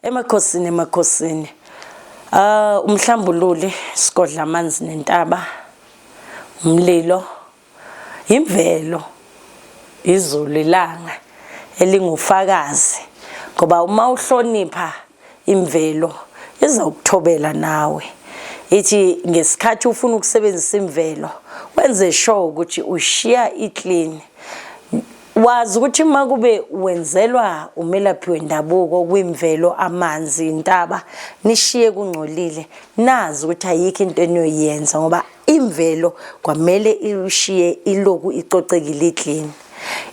Emakhosini, emakhosini. Ah, umhlambululi sigodla amanzi nentaba. Umlilo imvelo, izulu, ilanga elingufakazi, ngoba uma uhlonipha imvelo izawukuthobela nawe. Ithi ngesikhathi ufuna ukusebenzisa imvelo, wenze sure ukuthi ushiya i-clean. Wazi ukuthi uma kube wenzelwa umelaphi wendabuko kwimvelo, amanzi, intaba, nishiye kungcolile, nazi ukuthi ayikho into eniyoyenza, ngoba imvelo kwamele ishiye iloku icocekile, i-clean.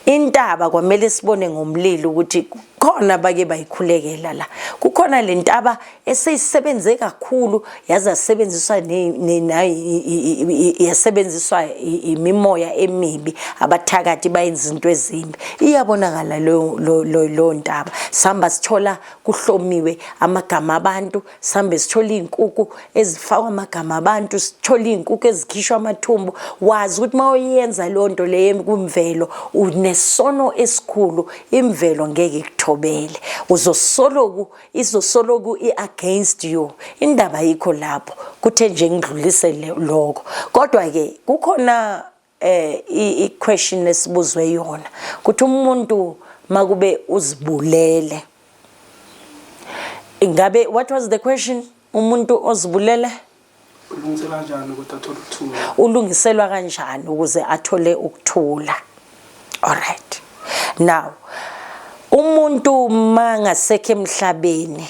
Intaba kwamele sibone ngomlilo ukuthi khona bake bayikhulekela la, kukhona le ntaba eseyisebenze kakhulu, yaze yasebenziswa, yasebenziswa imimoya emibi, abathakathi bayenza izinto ezimbi. Iyabonakala leyo ntaba. Sihamba sithola kuhlomiwe amagama abantu, sihambe sithola iy'nkukhu ezifakwa amagama abantu, sithola iy'nkukhu ezikhishwa amathumbu. Wazi ukuthi uma uyenza leyo nto leyo kumvelo, unesono esikhulu. Imvelo ngeke ikuthobele, uzosoloku izosoloku i-against you. Indaba yikho lapho kuthe nje ngidlulise lokho. Kodwa-ke kukhona i-question esibuzwe yona ukuthi umuntu makube uzibulele, ingabe, what was the question, umuntu ozibulele Ulungiselwa kanjani ukuthi athole ukuthula? Ulungiselwa kanjani ukuze athole ukuthula? Alright, now umuntu mangasekho emhlabeni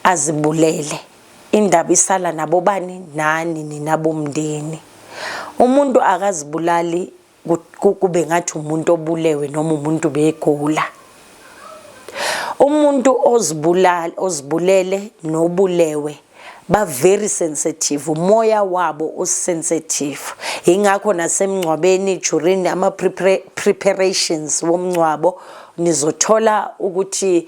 azibulele, indaba isala nabo bani? Nani nina bomndeni. Umuntu akazibulali kube ngathi umuntu obulewe noma umuntu begula. Umuntu ozibulala, ozibulele nobulewe ba very sensitive, umoya wabo usensitive. Ingakho nasemngcwabeni, during ama preparations womngcwabo, nizothola ukuthi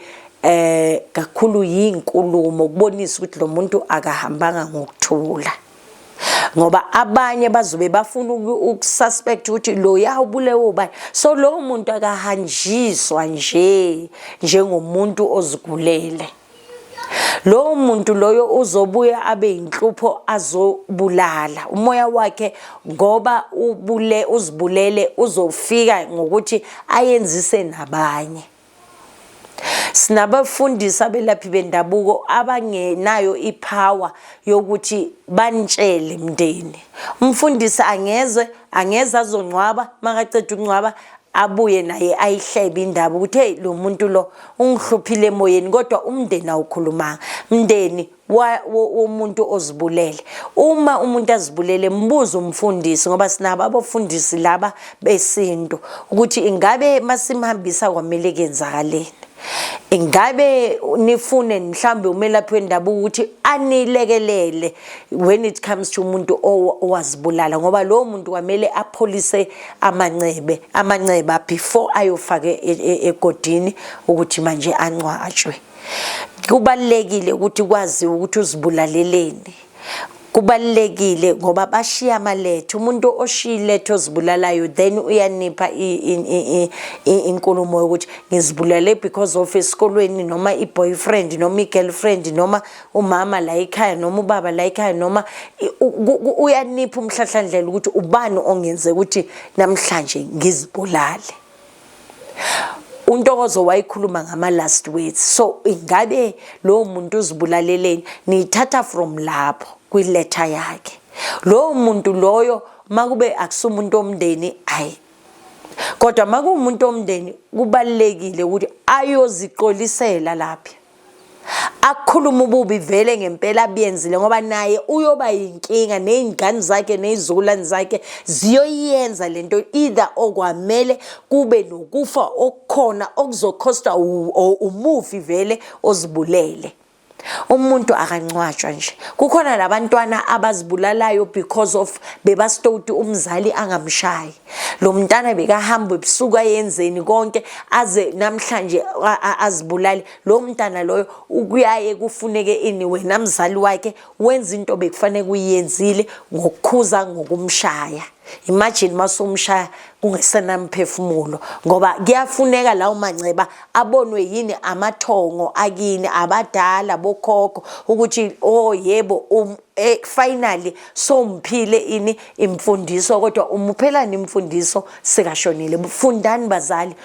kakhulu yinkulumo kubonisa ukuthi lo muntu akahambanga ngokuthula, ngoba abanye bazobe bafuna ukususpect ukuthi lo ubulewe ubani. So lowo muntu akahanjiswa nje njengomuntu ozigulele. Lowo muntu loyo uzobuya abe inhlupho, azobulala umoya wakhe, ngoba ubule uzibulele, uzofika ngokuthi ayenzise nabanye. Sinabafundisi, abelaphi bendabuko abangenayo ipower yokuthi banitshele mndeni. Umfundisi angeze angeze azongcwaba, makaceda ukungcwaba abuye naye ayihlebe indaba ukuthi, "Hey, lo muntu lo ungihluphile emoyeni," kodwa umndeni awukhulumanga. Mndeni womuntu ozibulele, uma umuntu azibulele, mbuze umfundisi, ngoba sinabo abafundisi laba besintu, ukuthi ingabe masimhambisa kwamele kuyenzakaleni. Ingabe nifune mhlawumbe umelaphi wendabuko ukuthi anilekelele when it comes to umuntu owazibulala, ngoba lowo muntu kwamele apholise amancebe amanceba before ayofake egodini ukuthi manje angcwatshwe. Kubalulekile ukuthi kwaziwe ukuthi uzibulaleleni. Kubalulekile ngoba bashiya amaletha. Umuntu oshiya iletha ozibulalayo, then uyanipha inkulumo yokuthi ngizibulale because of esikolweni, noma i-boyfriend, noma i-girlfriend, noma umama la ekhaya, noma ubaba la ekhaya, noma uyanipha umhlahlandlela ukuthi ubani ongenze ukuthi namhlanje ngizibulale. Untokozo wayikhuluma ngama-last words. So ingabe lowo muntu uzibulaleleni, niyithatha from lapho kwiletha yakhe lowo muntu loyo. Makube akusumuntu omndeni, ayi, kodwa makuwumuntu omndeni, kubalulekile ukuthi ayozixolisela lapha, akukhuluma ububi vele ngempela abuyenzile, ngoba naye uyoba yinkinga, ney'ngane zakhe ney'zukulwane zakhe ziyoyenza lento. Either okwamele kube nokufa okukhona okuzokhosta umufi vele ozibulele. Umuntu akancwatshwa nje. Kukhona labantwana abazibulalayo because of bebastoti umzali angamshayi. Lo mntana bekahamba ebusuku ayenzeni konke aze namhlanje azibulale. Lo mntana loyo kuyaye kufuneke ini wena mzali wakhe wenza into bekufanele uyenzile ngokukhuza, ngokumshaya. Imagine masumshaya kungesenamphefumulo, ngoba kuyafuneka lawo manceba abonwe yini amathongo akini abadala bokhokho ukuthi oh yebo finally somphile ini imfundiso, kodwa umuphelani imfundiso sekashonile. Fundani bazali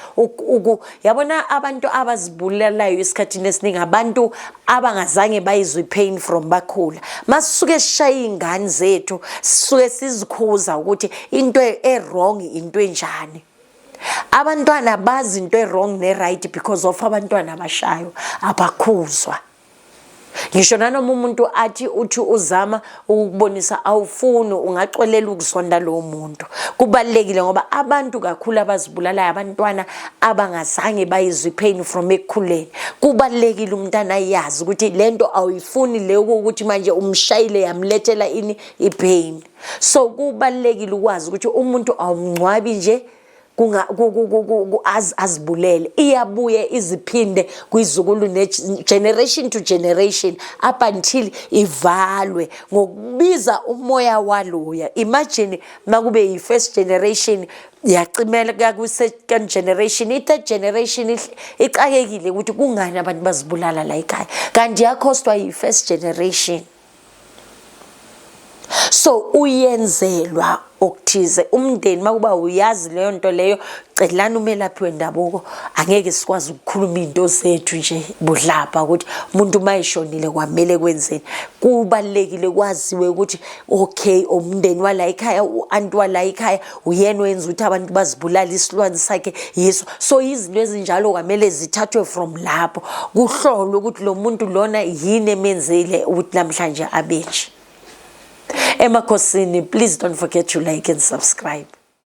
yabona abantu abazibulalayo esikhathini esiningi abantu abangazange bayizwe pain from bakhula. Masisuke sishaya iy'ngane zethu, sisuke sizikhuza ukuthi into e-wrong into enjani. Abantwana bazi into e-wrong ne-right because of abantwana abashayo abakhuzwa. Ngisho nanoma umuntu athi uthi uzama ukukubonisa awufuni, ungaxolela ukuzonda lowo muntu. Kubalulekile ngoba abantu kakhulu abazibulalayo abantwana abangazange bayizwe pain from ekukhuleni. Kubalulekile umntana ayazi ukuthi lento awuyifuni leyo ukuthi manje umshayile yamlethela ini ipain. So kubalulekile ukwazi ukuthi umuntu awumngcwabi nje azibulele, iyabuye iziphinde kwizukulu ne generation to generation up until ivalwe ngokubiza umoya waloya. Imagine makube yi-first generation yacimela kwi-second generation, i-third generation ixakekile ukuthi kungani abantu bazibulala la ekhaya, kanti yakhostwa yi-first generation. So uyenzelwa okuthize umndeni. Makuba uyazi leyo nto leyo, celani umelaphi wendabuko. Angeke sikwazi ukukhuluma into zethu nje budlapha ukuthi umuntu uma eshonile kwamele kwenzeni. Kubalulekile kwaziwe ukuthi okay, umndeni wala ekhaya, u-anti wala ekhaya uyena oyenza ukuthi abantu bazibulale, isilwane sakhe yiso. So izinto ezinjalo kwamele zithathwe from lapho, kuhlolwe ukuthi lo muntu lona yini emenzile ukuthi namhlanje abe nje. Emakhosini, please don't forget to like and subscribe.